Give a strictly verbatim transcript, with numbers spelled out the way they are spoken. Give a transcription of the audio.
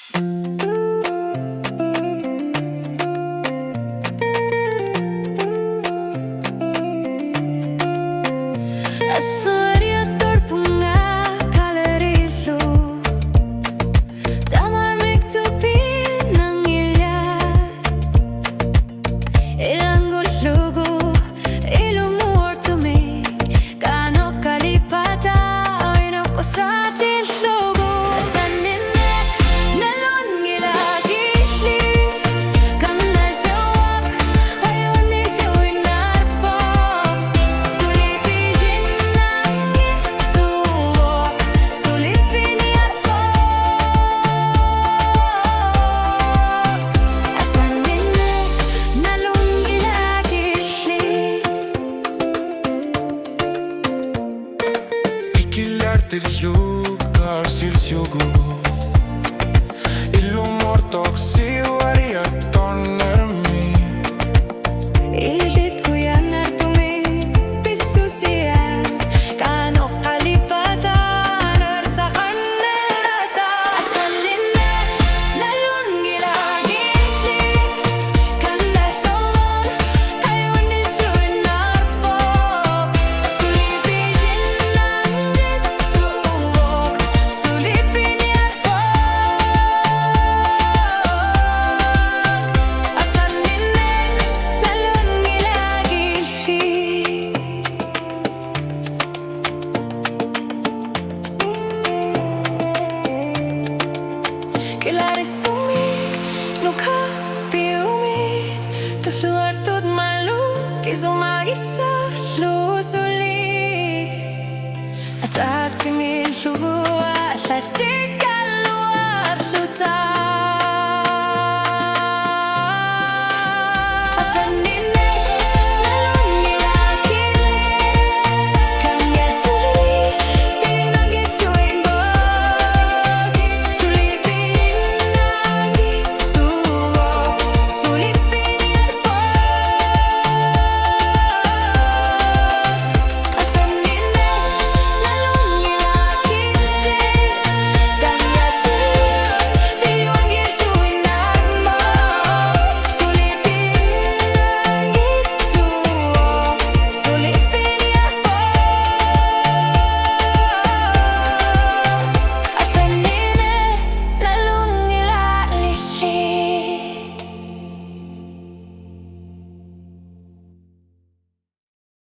Assuariartorpunga kalerillu. Tamarmik tupinnanngillat. Ilanngullugu ilumuartumik. Qanoq qalipaat aina qusaatillugu. Asanninneq nalunngilakilli. Kannalluaq ajunngitsuinnarpoq. Suli pisinnanngitsuuvoq. Suli piniarpoq. Asanninneq nalunngilakilli. Ikillaartillugu taarsillugu. Ilumuartoq siuariartornermi. Illit qujanartumik pissusiat. Qanoq qalipaat anersaqarnerata. Asanninneq nalunngilakilli. Kannalluaq ajunngitsuinnarpoq. Suli pisinnanngitsuuvoq. Suli piniarpoq. Asanninneq nalunngilakilli. Kilarisumi nukapiumi tulluartut malu kisumagi